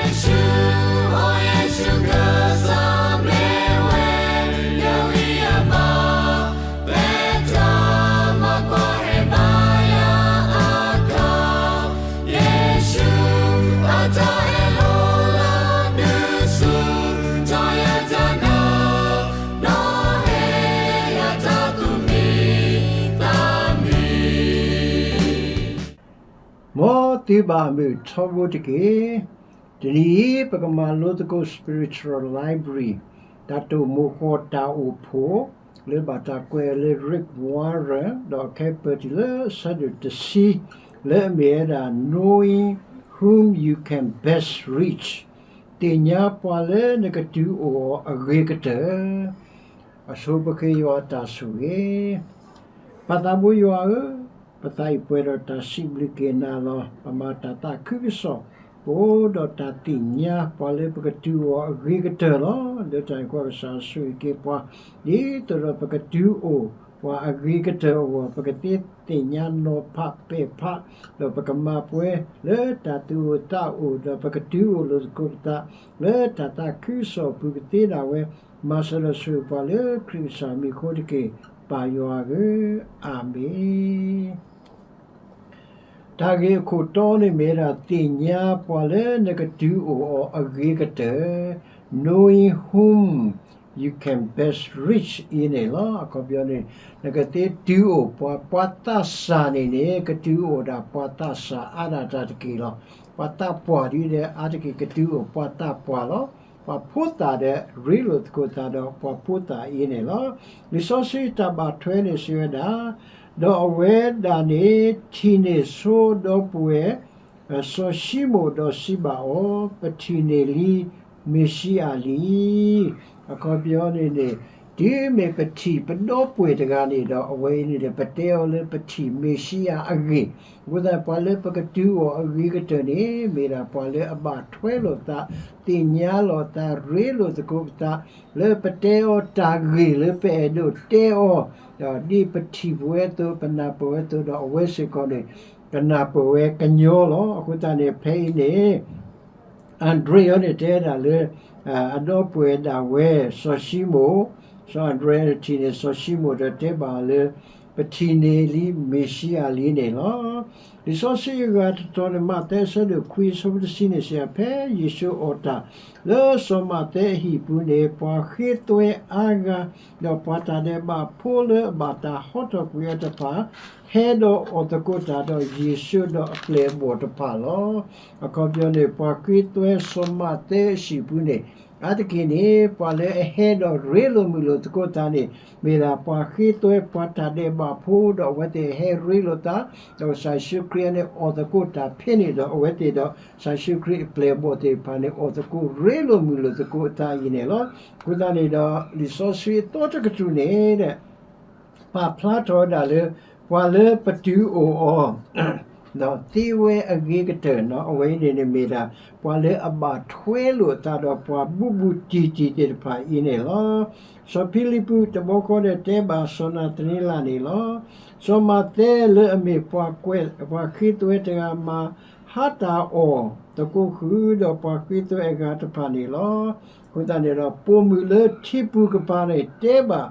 ယ့ၣ်ၡူး, အိ ယ့ၣ်ၡူးကစၢ်မ့ၢ်ဝဲ ယဂံၢ်ယဘါ, ပတၢ်မၤကွၢ်ဟဲဘါယၤအခါ, ယ့ၣ်ၡူး, အတၢ်အဲၣ်လိၤလၢဒုးဆူၣ်ထီၣ်ယတၢ်နာ်, နီၣ်ဟ့ၣ်ယၤတၢ်သူၣ်မံသးမံ. မ်သုဘၣ်မုာ်ထီဘိတက့ၢ်. တနံၤအံၤ ပကမၤလိသကိး Spiritual Library တၢ်တိာ်မိၢ်ဃီတၢ်အိၣ်ဖှိၣ် လၢဘၣ်တၢ်ကွဲးလၢ Rick Warren ဒီးအခဲအံၤပၢၢ်တုၤလၢဆၢဒိၣ်တဆံ လၢအမ့ၢ်ဝဲဒၣ် Knowing Whom You Can Best Reach သ့ၣ်ညါပှၤလၢနကတုၤအိၣ်အီၤအဂ့ၤကတၢၢ် အဆိပဃ့ယွၤအတၢ်ဆိၣ်ဂ့ၤ. ပၢ်သးဘိယွၤဧၢ, ပသးအံၤပှဲၤဒီးတၢ်စံးဘျုးက့ၤနၤလီၤ. ပမၤတၢ်သးခုကစီၣ် ပအိၣ်ဒီးတၢ်သ့ၣ်ညါပှၤလၢပကတုၤအိၣ်အဂ့ၤကတၢၢ်လီၤ. လၢတၢ်န့ၣ်အဃိ ကစၢ်ဆိၣ်ဂ့ၤက့ၤပှၤ ဒ်သိးဒီးပကတုၤအိၣ်ပှၤအဂ့ၤကတၢၢ်အဂီၢ် ပကသ့သ့ၣ်ညါနီၤဖးပဲာ်ဖး ဒီးပကမၤပှဲၤလၢတၢ်သူၣ်အိၣ်သးအိၣ် ဒီးပကတုၤအိၣ်လိာ်သကိးပသး လၢတၢ်သးခုကစီၣ်အပူၤကသ့ဒၣ်ဝဲ မၤစၢၤဒီးဆိၣ်ဂ့ၤပှၤလၢခရံာ်ကစၢ်မံၤအဃိတက့ၢ်. ပၢ်ယွၤဧၢ, အၤမ့ၣ်. တၢ်ဂ့ၢ်အခိၣ်တီန့ၣ်မ့ၢ်ဝဲဒၣ် သ့ၣ်ညါပှၤလၢနကတုၤအိၣ်အီၤအဂ့ၤကတၢၢ် Knowing Whom You Can Best Reach အံၤန့ၣ်လီၤ. အခီပညီန့ၣ် နကသ့တုၤအိၣ်ပှၤ ပှၤသးစၢ်န့ၣ်န့ၣ် ကတုၤအိၣ်ဒၣ်ပှၤသးစၢ်အါဒၣ်တၢ်တက့ၢ်လီၤ. ပှၤသးပှၢ်ဒ်ဒီးအါတက့ၢ်ကတုၤအိၣ်ပှၤသးပှၢ်လီၤ. ပှၤဖိသၣ်ဒီးရ့လိာ်သကိးသးဒီးပှၤဖိသၣ်အံၤန့ၣ်လီၤ. လံာ်စီဆှံတၢ်ဘၣ်ထွဲန့ၣ်စံးဝဲဒၣ်, ဒီးအဝဲဒၣ်န့ၣ် ထံၣ်န့ၢ်ဆိဒီပုၢ်ဝဲၢ် စီၤၡံမိၣ်ဒီးစံးဘၣ်အီၤ, ပထံၣ်န့ၢ်လံမ့ၤၡံအၤလံ. အခီပညီန့ၣ်န့ၣ် တုၤမ့ၢ်ပထံၣ်ပဒီပုၢ်ဝဲၢ်တဂၤန့ၣ်ဒီး အဝဲအံၤန့ၣ်ဒီး ပတဲအီၤလၢပထံၣ်မ့ၤၡံအၤအဂ့ၢ်. အဃိသတး ပှၤလၢပကတုၤအိၣ်အဂ့ၤကတၢၢ်န့ၣ် မ့ၢ်ဒၣ်ပှၤလၢအဘၣ်ထွဲလိာ်သး, သ့ၣ်ညါလိာ်သး, ရ့လိာ်သကိးပသး လၢပတဲအီၤတၢ်ဂ့ၢ်လၢပအဲၣ်ဒိးတဲအီၤ, ဒီးဒ်ပထံၣ်ပဝဲအသိး ပနၢ်ပၢၢ်ဝဲအသိးဒီး အဝဲစ့ၢ်ကီးန့ၣ် ကနၢ်ပၢၢ်ဝဲကညီလီၤ. အဃိသတးန့ၣ် ဖဲအံၤန့ၣ် Andrew န့ၣ်တဲဒၣ်လၢ အဒီပုၢ်ဝဲၢ်ဒၣ်ဝဲ စီၤၡံမိၣ်, စီၤ Andrew န့ၣ်ထံၣ်န့ၢ်စီၤၡံမိၣ်ဒီးတဲဘၣ်လၢ ပထံၣ်န့ၢ်လံမ့ၤၡံအၤလံန့ၣ်လီၤ. လံာ်စီဆှံအဂၤတတီၤန့ၣ် မးသဲအဆၢဒိၣ်ခွံအဆၢဖိတဆံန့ၣ်စံး ဖဲယ့ၣ်ၡူးအီၣ်တၢ်လၢစီၤမးသဲအဟံၣ်ပူၤန့ၣ် ပှၤဃ့သွဲအါဂၤ ဒီးပှၤတၢ်ဒဲးဘးဖိလၢအဘၣ်တၢ်ဟီထီၣ်ကွံာ်အီၤတဖၣ် ဟဲဒီးအီၣ်သကိးတၢ်ဒီးယ့ၣ်ၡူးဒီးအပျဲၢ်အဘီၣ်တဖၣ်လီၤ. အခီပညီန့ၣ် ပှၤဃ့သွဲစီၤမးသဲအဟံၣ်ပူၤန့ၣ် အါတက့ၢ်န့ၣ် ပှၤလၢအဟဲဒီးရ့လိာ်မုာ်လိာ်သကိးသးန့ၣ် မ့ၢ်ဒၣ်ပှၤဃ့သွဲပှၤတၢ်ဒဲးဘးဖိ ဒီးအဝဲသ့ၣ်ဟဲရ့လိာ်သး ဒီးကစၢ်ယ့ၣ်ၡူးခရံာ်န့ၣ်အီၣ်သကိးတၢ်ဖဲန့ၣ်ဒီး အဝဲသ့ၣ်ဒီးကစၢ်ယ့ၣ်ၡူးခရံာ်အပျဲၢ်အဘီၣ်သ့ၣ်တဖၣ်န့ၣ် အီၣ်သကိးရ့လိာ်မုာ်လိာ်သကိးအသးအံၤန့ၣ်လီၤ. အဃိသတးန့ၣ်ဒီး လံာ်စီဆှံအသီတကတြူၢ်န့ၣ် ပာ်ဖျါထီၣ်ဝဲဒၣ်လၢ ပှၤလၢပတုၤအိၣ်အီၤ ဒီးသ့ဝဲအဂ့ၤကတၢၢ်န့ၣ် အဝဲအံၤန့ၣ်န့ၣ်မ့ၢ်ဒၣ် ပှၤလၢအဘၣ်ထွဲလိာ်အသးဒီးပှၤဘူးဘူးတံၢ်တံၢ်သ့ၣ်တဖၣ်အံၤန့ၣ်လီၤ. စီၤဖံလံးပူးတဘျီဃီဒီးတဲဘၣ်စီၤနၤသနံလးန့ၣ်လီၤ. စီၤမးသဲလၢအမ့ၢ်ပှၤကွဲး ပှၤဃ့သွဲတဂၤမၤဟါတၢ်အီၣ်သကိးဃုာ်ဒီးပှၤဃ့သွဲအဂၤတဖၣ်န့ၣ်လီၤ. အဃိသတးန့ၣ်ဒီး ပိာ်မုၣ်လၢထံပူၤကပၤန့ၣ် တဲဘၣ်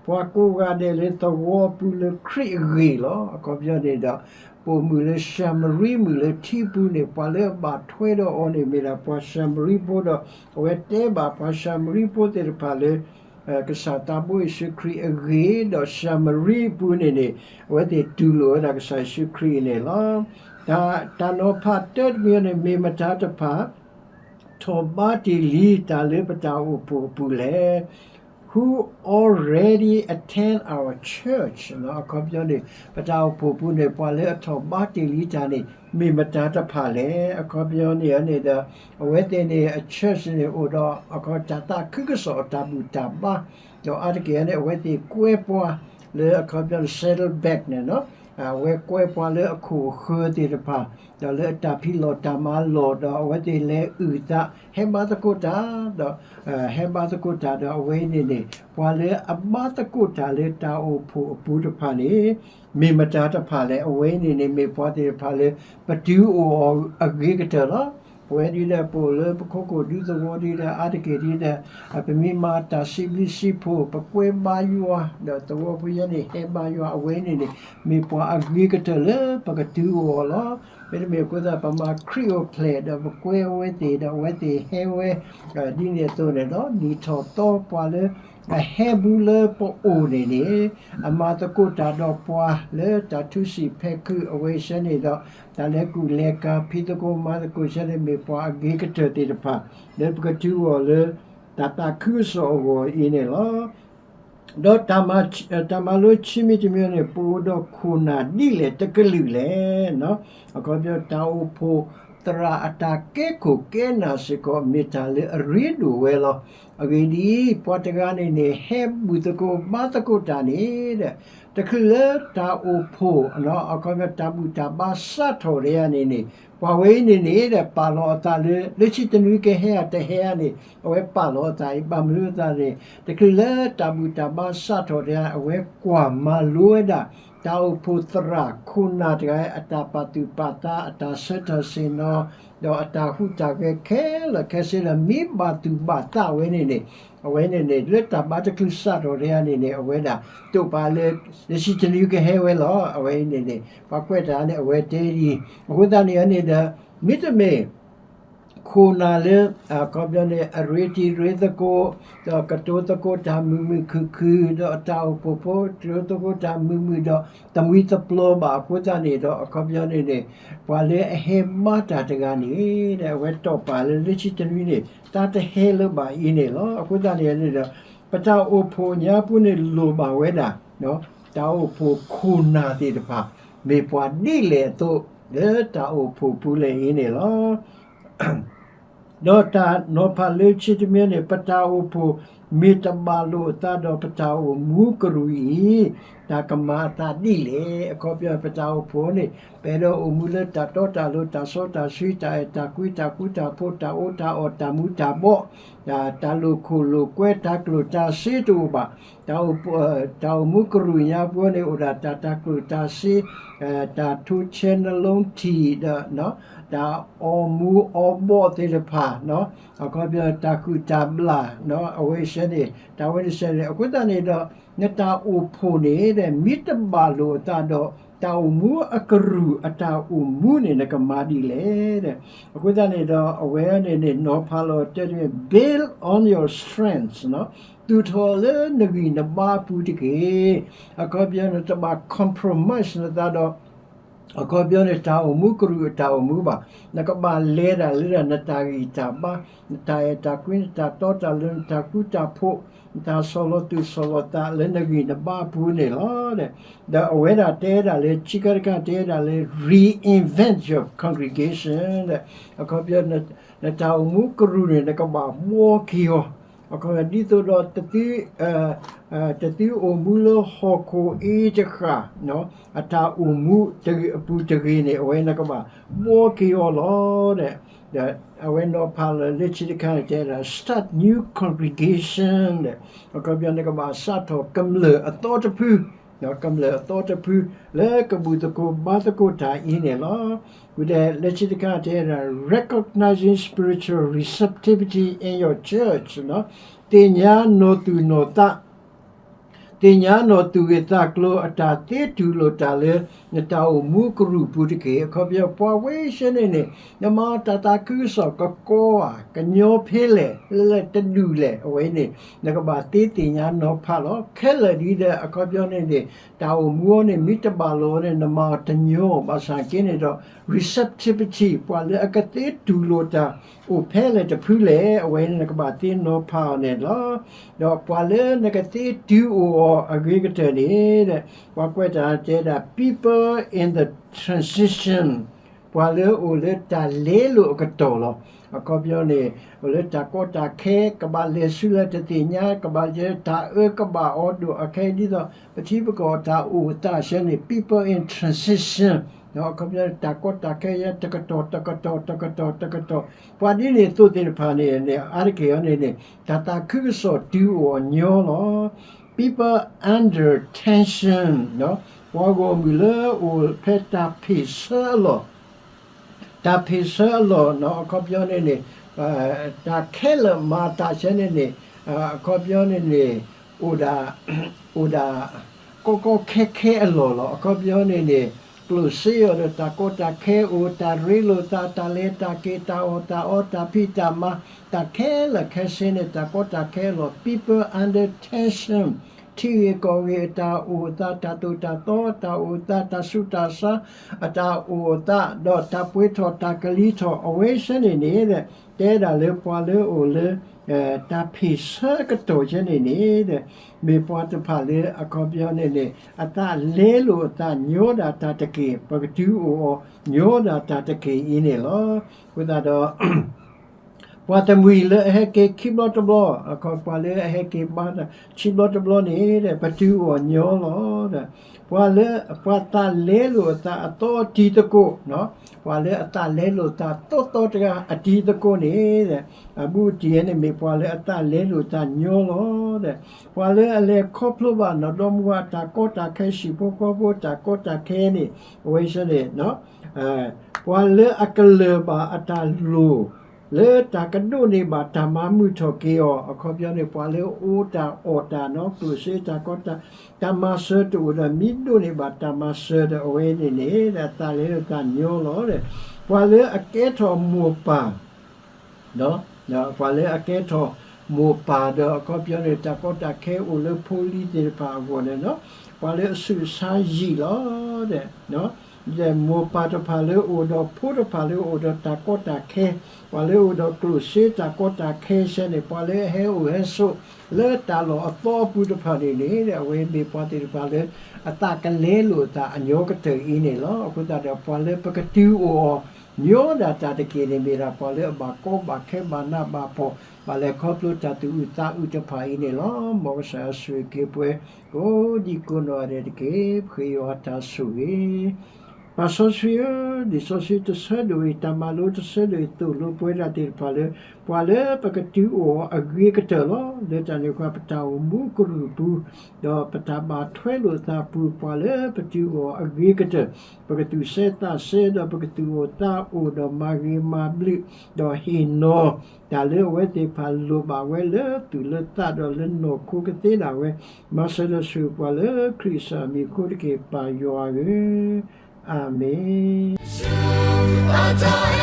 ပှၤကိးဂၤဒဲးလၢသဝီပူၤလၢခရံာ်အဂ့ၢ်လီၤ. အခီပညီန့ၣ်ဒီး ပိာ်မုၣ်လၢၡၤမရံမုၣ်လၢထံပူၤန့ၣ် ပှၤလၢအဘၣ်ထွဲဒီးအီၤန့ၣ် မ့ၢ်ဒၣ်ပှၤၡၤမရံဖိဒီး အဝဲတဲဘၣ်ပှၤၡၤမရံဖိသ့ၣ်တဖၣ်လၢ ကစၢ်သးဘိယ့ၣ်ၡူးခရံာ်အဂ့ၢ် ဒီးၡၤမရံအပူၤန့ၣ်န့ၣ် အဝဲသ့ၣ်တူၢ်လိာ်ဝဲဒၣ်ကစၢ်ယ့ၣ်ၡူးခရံာ်အံၤန့ၣ်လီၤ. တၢ် တၢ်နီၤဖးတၢတမံၤန့ၣ် မ့ၢ်မတၤတဖၣ် ထီၣ်ဘါတ့ၢ်လံတၢ်လၢပတၢ်အိၣ်ဖှိၣ်အပူၤလဲၣ်. Who already attend our church အခီပညီန့ၣ် ပတၢ်အိၣ်ဖှိၣ်ပူၤန့ၣ် ပှၤလၢအထီၣ်ဘါတ့ၢ်လံတၢ်န့ၣ် မ့ၢ်မတၤတဖၣ်လဲၣ်. အခီပညီန့ၣ်န့ၣ်ဒီး အဝဲသ့ၣ်န့ၣ် အ church န့ၣ်အိၣ်ဒီး အခီ တၢ်သးခုကစီၣ်အတၢ်ဘူၣ်တၢ်ဘါ ဒီးအါတက့ၢ်န့ၣ် အဝဲသ့ၣ်ကွဲပှၤလၢအခီပညီန့ၣ် Saddleback န့ၣ် အဝဲကွဲပှၤလၢအခိၣ်အဃၢၤသ့ၣ်တဖၣ် ဒီးလၢအတၢ်ဖံးလီၢ်တၢ်မၤလီၢ် ဒီးအဝဲသ့ၣ်လဲၤအုၣ်သး ဟဲဘါသကိးတၢ် ဒီး ဟဲဘါသကိးတၢ်ဒီးအဝဲအံၤန့ၣ်န့ၣ် ပှၤလၢအဘါသကိးတၢ်လၢတၢ်အိၣ်ဖှိၣ်အပူၤတဖၣ်န့ၣ် မ့ၢ်မတၤတဖၣ်လဲၣ်. အဝဲအံၤန့ၣ်န့ၣ် မ့ၢ်ပှၤသ့ၣ်တဖၣ်လၢ ပတုၤအိၣ်အီၤအဂ့ၤကတၢၢ်လီၤ. ပဝဲဒ်ဒီး ပအိၣ်လၢပခိခိၣ်ဒူသဝီဒ်ဒီး အါတက့ၢ်ဒ်ဒီး ပမ့ၢ်မၤတၢ်စံးဘျုးစံးဖှိၣ် ပကွဲဘါယွၤ ဒီးသဝီဖိယဲန့ၣ် ဟဲဘါယွၤ အဝဲန့ၣ်န့ၣ် မ့ၢ်ပှၤအဂ့ၤကတၢၢ်လၢပကတုၤအီၤလီၤ. မ့တမ့ၢ်အဃိသတး ပမၤခရံာ်အိၣ်ဖျဲၣ် ဒီးပကွဲအဝဲသ့ၣ် ဒီးအဝဲသ့ၣ်ဟဲဝဲ ဒ်န့ၣ်အသိးန့ၣ်ဒီး နံၣ်ထီၣ်သီပှၤလၢ အဟဲဘူးလၢပအိၣ်န့ၣ်န့ၣ် အမၤသကိးတၢ်ဒီးပှၤလၢတၢ်ထူစံာ်ဖဲခုးအဝဲဆဲန့ၣ်ဒီး တၢ်လဲၤကူၣ်လဲၤကၤ ဖံးသကိးမၤသကိးဆဲန့ၣ် မ့ၢ်ပှၤအဂ့ၤကတၢၢ်သ့ၣ်တဖၣ် လၢပကတုၤအီၤလၢ တၢ်သးခုကစီၣ်အဂီၢ်အံၤန့ၣ်လီၤ. ဒီးတၢ်မၤလိခံမံၤတမံၤန့ၣ် ပအိၣ်ဒီးခိၣ်နၢ်ဒ်လဲၣ်တကလုာ်လဲၣ်. အခီပညီ တၢ်အိၣ်ဖှိၣ်သရၣ်အတၢ်ကဲခိၣ်ကဲနၢ်စ့ၢ်ကီး မ့ၢ်တၢ်လၢအရ့ဒိၣ်ဝဲလီၤ. အဂ့ၢ်ဒ်အံၤ ပှၤတဂၤန့ၣ်န့ၣ် ဟဲဘူၣ်သကိးဘါသကိးတၢ်န့ၣ်ဒီး တချုးလၢတၢ်အိၣ်ဖှိၣ် အခီပညီ တၢ်ဘူၣ်တၢ်ဘါစးထီၣ်တယၤန့ၣ်န့ၣ် ပှၤဝဲအံၤန့ၣ်န့ၣ်ဒီး ပာ်လီၤအသးလၢ လၢခံတနွံကဟဲဧါတဟဲဧါန့ၣ် အဝဲပာ်လီၤအသးအံၤ ဘၣ်မနုၤအသးန့ၣ် တချုးလၢတၢ်ဘူၣ်တၢ်ဘါစးထီၣ်တယၤ အဝဲကွၢ်မၤလိဝဲဒၣ် တၢ်အိၣ်ဖှိၣ်သရၣ်ခိၣ်နၢ်တဂၤအတၢ်ပာ်သူၣ်ပာ်သး အတၢ်ဆၢထၢၣ်ဆ့ၣ်နီၤ ဒီးအတၢ်ဟူးတၢ်ဂဲၤခဲလၢာ်ခဲဆ့ဒီး မ့ၢ်ဘၣ်သူၣ်ဘၣ်သးဝဲန့ၣ်န့ၣ် အဝဲန့ၣ်န့ၣ် လၢတၢ်ဘါတချုးစးထီၣ်တယၤန့ၣ်န့ၣ် အဝဲဒၣ်တိာ်ပာ်လၢ လၢခံတနွံကဟဲဝဲလီၤ. အဝဲအံၤန့ၣ်န့ၣ် ပှၤကွဲးတၢ်န့ၣ် အဝဲတဲဒ်အံၤ အဃိသတးန့ၣ်န့ၣ်ဒီး မ့တမ့ၢ် ခိၣ်နၢ်လၢ အခီပညီန့ၣ် အရ့တံၤရ့သကိး ဒီးကတိၤသကိးတၢ်မုာ်မုာ်ခုၣ်ခုၣ် ဒီးအတၢ်အိၣ်ဖှိၣ်ဖိ ကတိၤသကိးတၢ်မုာ်မုာ်ဒီး တမှံသပျီဘၣ်အဃိသတးန့ၣ်ဒီး အခီပညီန့ၣ်န့ၣ် ပှၤလၢအဟဲဘါတၢ်တဂၤန့ၣ် အဝဲတိာ်ပာ်လၢလၢခံတနွံန့ၣ် တၢ်တဟဲလၢၤဘၣ်အံၤန့ၣ်လီၤ. အဃိသတးန့ၣ်န့ၣ်ဒီး ပတၢ်အိၣ်ဖှိၣ်ညါပူၤန့ၣ်လိၣ်ဘၣ်ဝဲဒၣ် တၢ်အိၣ်ဖှိၣ်ခိၣ်နၢ်သ့ၣ်တဖၣ် မ့ၢ်ပှၤဒ်လဲၣ်အသိး လၢတၢ်အိၣ်ဖှိၣ်ပူၤလဲၣ်အံၤန့ၣ်လီၤ. ဒီးတၢ်နီၤဖးလၢခံတမံၤန့ၣ် ပတၢ်အိၣ်ဖှိၣ်မ့ၢ်တဘၣ်လိာ်အသးဒီးပတၢ်အိၣ်မူကရူၢ်အံၤ တၢ်ကမၤအသးဒ်လဲၣ်. အခီပညီ ပတၢ်အိၣ်ဖှိၣ်န့ၣ် ပအဲၣ်ဒိးအိၣ်မူလၢတၢ်တီတၢ်လိၤ တၢ်စီတၢ်ဆှံ တၢ်အဲၣ်တၢ်ကွံ တၢ်ဃူတၢ်ဖိး တၢ်အီၣ်တၢ်အီ တၢ်မူတၢ်ဘှီး တၢ်လိာ်ခိၣ်လိာ်ကွဲ တၢ်ကျိၣ်တၢ်စ့တအိၣ်ဘၣ်. တၢ်အိၣ်ဖှိၣ် တၢ်အိၣ်မူကရူၢ်ညါပူၤန့ၣ် အိၣ်ဒၣ်တၢ် တၢ်ကျိၣ်တၢ်စ့ တၢ်ထူဆဲနလိထံၣ်ဒီး တၢ်အီၣ်မူအီဘှီးသ့ၣ်တဖၣ် အခီပညီ တၢ်ဃုာ်တၢ်ဘျၣ် အဝဲဆဲန့ၣ် တၢ်ဝဲန့ၣ်ဆဲန့ၣ် အဃိသတးန့ၣ်ဒီး နတၢ်အိၣ်ဖှိၣ်န့ၣ် မ့ၢ်တဘၣ်လိာ်အသးဒီး တၢ်အိၣ်မူအကရူၢ်အတၢ်အိၣ်မူန့ၣ် နကမၤဒ်လဲၣ်. အဃိသတးန့ၣ်ဒီး အဝဲန့ၣ်န့ၣ် နီၤဖးလီၤတဲ build on your strength သူၣ်ထီၣ်လၢနဂံၢ်နဘါအပူၤတက့ၢ်. အခီပညီ နတဘၣ် compromise နသးဒီး အခီပညီန့ၣ် တၢ်အိၣ်မူကရူၢ်အတၢ်အိၣ်မူဘၣ်. နကဘၣ်လဲၤဒၣ်လၢဒၣ်နတၢ်ဂံၢ်တၢ်ဘါ, နတၢ်အဲၣ်တၢ်ကွံ, နတၢ်တီတၢ်လိၤ, နတၢ်ဃူတၢ်ဖိး, နတၢ်ဆီၣ်လီၤသူၣ်ဆီၣ်လီၤသးလၢနဂံၢ်နဘါအပူၤန့ၣ်လီၤ. ဒီးအဝဲဒၣ်တဲဒၣ်လၢ ခံခါတခါတဲဒၣ်လၢ reinvent your congregation အခီပညီ နတၢ်အိၣ်မူကရူၢ်န့ၣ် နကဘၣ်ဘှီက့ၤအီၤ အခီပညီ ဒ်သိးဒီး တသုအိၣ်မူလၢဟီၣ်ခိၣ်အ့တဃၣ် အတၢ်အိၣ်မူတဂ့ၤအပူၤတဂ့ၤန့ၣ် အဝဲနကဘၣ်ဘှီက့ၤအီၤလီၤ. ဒီးအဝဲနီၤဖးလၢလၢခံတခါန့ၣ် တဲဒၣ် start new congregation အခီပညီ နကဘၣ်စးထီၣ်ကမျၢၢ်အသီတဖု ကမျၢၢ်အသီတဖု လၢကဘူၣ်သကိးဘါသကိးတၢ်အံၤန့ၣ်လီၤ. ဝံၤဒီးလၢခံတခါတဲဒၣ် recognizing spiritual receptivity in your church သ့ၣ်ညါနီၢ်သူၣ်နီၢ်သး သ့ၣ်ညါနီၢ်သူၣ်ဂ့ၢ်သးကျိၤအတၢ်သ့တူၢ်လိာ်တၢ်လၢ နတၢ်အိၣ်မူကရူၢ်ပူၤတက့ၢ်. အခီပညီ ပှၤဝဲဆဲန့ၣ်န့ၣ် နမၤတၢ်သးခုကစီၣ်ကကီဧါ ကညီဖဲလဲၣ် လၢတဒူၣ်လဲၣ် အဝဲန့ၣ် နကဘၣ်သ့သ့ၣ်ညါနီၤဖးလီၤ. ခဲလၢာ်ဒ်ဒီး အခီပညီန့ၣ်န့ၣ် တၢ်အိၣ်မူအီၤန့ၣ် မ့ၢ်တဘၣ်လိာ်န့ၣ် နမၤအီၤတညီ ဘၣ်ဆၣ်က့န့ၣ်ဒီး receptivity ပှၤလၢအကသ့တူၢ်လိာ်တၢ် အိၣ်ဖဲလဲၣ်တဖုလဲၣ် အဝဲန့ၣ် နကဘၣ်သ့နီၤဖးအီၤန့ၣ်လီၤ. ဒီးပှၤလၢနကသ့တုၤအိၣ်အီၤအဂ့ၤကတၢၢ်န့ၣ် ပှၤကွဲးတၢ်တဲဒၣ် people in the transition ပှၤလၢအိၣ်လၢတၢ်လဲလိာ်အကတီၢ်လီၤ. အခီပညီန့ၣ် အိၣ်လၢတၢ်ကီတၢ်ခဲ ကဘၣ်လဲၤဆူလဲၣ်တသ့ၣ်ညါ ကဘၣ်ယဲတၢ်အၢကဘၣ်အီၤဒိၣ်အခဲ ဒ်သိးပထံပကီၢ်တၢ်အိၣ်သးဆၢန့ၣ် people in transition အခီပညီ တၢ်ကီတၢ်ခဲယဲတကတီၢ်တကတီၢ်တကတီၢ်တကတီၢ် ပှၤဒ်န့ၣ်သိးသ့ၣ်တဖၣ်န့ၣ် အါတက့ၢ်အီၤန့ၣ်န့ၣ် တၢ်သးခုကစီၣ်တုၤအိၣ်အီၤညီလီၤ. people under tension ပှၤဂီၢ်မုၢ်လၢအိၣ်ဖဲတၢ်ဖ့ၣ်ဆၢအလီၢ် တၢ်ဖ့ၣ်ဆၢအလီၢ်နီၤ အခီပညီန့ၣ်န့ၣ် တၢ်ခဲလၢာ်မၤတၢ်ဆဲန့ၣ်န့ၣ် အခီပညီန့ၣ်န့ၣ် အိၣ်ဒၣ် အိၣ်ဒၣ် ကီကီခဲခဲအလီၢ်လီၤ. အခီပညီန့ၣ်န့ၣ် ကျိၣ်စ့အီၤဒီးတၢ်ကီတၢ်ခဲအိၣ် တၢ်ရ့လိာ်သး တၢ်လဲၤတၢ်က့ၤ တၢ်အီၣ်တၢ်အီ တၢ်ဖံးတၢ်မၤ တၢ်ခဲလၢာ်ခဲဆ့န့ၣ် တၢ်ကီတၢ်ခဲအလီၢ် people under tension ထံဂ့ၢ်ကီၢ်ဂ့ၢ်အတၢ်အိၣ်အသး တၢ်သိၣ်တၢ်သီအတၢ်အိၣ်အသး တၢ်ဆူးတၢ်ဆါ အတၢ်အိၣ်အသး ဒီးတၢ်ပှ့ၤထီၣ်တၢ်ကလံၤထီၣ် အဝဲဆဲန့ၣ်န့ၣ် တဲဒၣ်လၢပှၤလၢအိၣ်လၢ တၢ်ဖ့ၣ်ဆၢကတီၢ်ဆဲန့ၣ်န့ၣ် မ့ၢ်ပှၤတဖၣ်လၢအခီပညီန့ၣ်န့ၣ် အသးလဲလိာ်အသးညီဒၣ်တၢ်တက့ၢ် ပကတုၤအိၣ်အီၤညီဒၣ်တၢ်တက့ၢ်အံၤန့ၣ်လီၤ. အဃိသတးဒီး ပှၤတမှံၤလၢအဟဲက့ၤခံဘျီတဘျီ အခီပညီလၢအဟဲက့ၤဘါတၢ်ခံဘျီတဘျီန့ၣ် ပတုၤအိၣ်အီၤညီလီၤ. ပှၤလၢ ပှၤသးလဲလိာ်အသးအသီတံၤသကိး ပှၤလၢအသးလဲလိာ်သးသီသီတဂၤအတံၤသကိးန့ၣ် အဘူးအတံၢ်န့ၣ်မ့ၢ်ပှၤလၢအသးလဲလိာ်သးညီလီၤ. ပှၤလၢအလဲၤခီဖျိဘၣ်နီၢ်ဒီမါဝၤအတၢ်ကီတၢ်ခဲ ဟံၣ်ဖိဃီဖိတၢ်ကီတၢ်ခဲန့ၣ် အဝဲဆဲန့ၣ် ပှၤလၢအကလၢၢ်ဘၣ်အတၢ်လိၣ် လၢတၢ်ကဒိးန့ၢ်ဘၣ်တၢ်မၤမုာ်ထီၣ်က့ၤအီၤ အခီပညီန့ၣ် ပှၤလၢအအိၣ်တၢ်အီၣ်တၢ်နီၤ ကျိၣ်စ့တၢ်ကီတၢ် တၢ်မၤစၢၤတအိၣ်ဒီး မ့ၢ်ဒိးန့ၢ်ဘၣ်တၢ်မၤစၢၤဒီး အဝဲန့ၣ်န့ၣ် အသးလဲလိာ်သးညီလီၤ. ပှၤလၢအကဲထီၣ်မိၢ်ပၢ် ပှၤလၢအကဲထီၣ်မိၢ်ပၢ်ဒီး အခီပညီန့ၣ် တၢ်ကီတၢ်ခဲအိၣ်လၢဖိလံၤသ့ၣ်တဖၣ်အဂီၢ်န့ၣ် ပှၤလၢအဆူးဆါယံာ်လီၤ. မိၢ်ပၢ်တဖၣ်လၢအအိၣ်ဒီးဖိတဖၣ်လၢအအိၣ်ဒီးတၢ်ကီတၢ်ခဲ ပှၤလၢအအိၣ်ဒီးကျိၣ်စ့တၢ်ကီတၢ်ခဲဆဲန့ၣ် ပှၤလၢအဟဲအိၣ်ဟဲဆိးလၢတၢ်လီၢ်အသီအပူၤတဖၣ်န့ၣ်န့ၣ် အဝဲမ့ၢ်ပှၤသ့ၣ်တဖၣ်လၢ အသးကလဲလိာ်အသးအညီကတၢၢ်အံၤန့ၣ်လီၤ. အဃိသတးဒီး ပှၤလၢပကတုၤအိၣ်အီၤ ညီဒၣ်တၢ်တက့ၢ်န့ၣ် မ့ၢ်ဒၣ်ပှၤလၢအဘၣ်ကီဘၣ်ခဲဘၣ်နးဘၣ်ဖှီၣ် ဘၣ်လဲၤခီဖျိတၢ်သူၣ်အုးသးအုးတဖၣ်အံၤန့ၣ်လီၤ. မ်ကစၢ်ယွၤဆိၣ်ဂ့ၤက့ၤပှၤ ကိးဒံကိးနီၢ်ဂၤဒဲးတက့ၢ်. ပဃ့ယွၤတၢ်ဆိၣ်ဂ့ၤ ပၢ်စီဆှံဧၢ, လံာ်စီဆှံတဆၢဒိၣ်အံၤ တၢ်မၤလိတဆၢဒိၣ်အံၤ သိၣ်လိပဝဲဒၣ်သ့ၣ်တဖၣ်လၢ ပှၤလၢပကတုၤအိၣ်အီၤအဂ့ၤကတၢၢ်လီၤ. လၢတၢ်န့ၣ်အခါ ပတၢ်အိၣ်မူကရူၢ်ပူၤ ဒီးပတၢ်ဘၣ်ထွဲလိာ်သးပူၤ ပှၤလၢပတုၤအိၣ်အီၤအဂ့ၤကတၢၢ် ပကသူၣ်စဲသးစဲ ဒီးပကသူၣ်အိၣ်သးအိၣ် ဒီးမၤဂ့ၤမၤဘျုး ဒီးဟ့ၣ်နီၤ တၢ်လၢအဝဲသ့ၣ်တဖၣ်လိၣ်ဘၣ်ဝဲလၢသူၣ်လၢသးဒီးလၢနီၢ်ခိကသ့ဒၣ်ဝဲ, မၤစၢၤဒီးဆိၣ်ဂ့ၤပှၤလၢခရံာ်ကစၢ်အမံၤအဃိတက့ၢ် ပၢ်ယွၤဧၢ, အၤမ့ၣ်.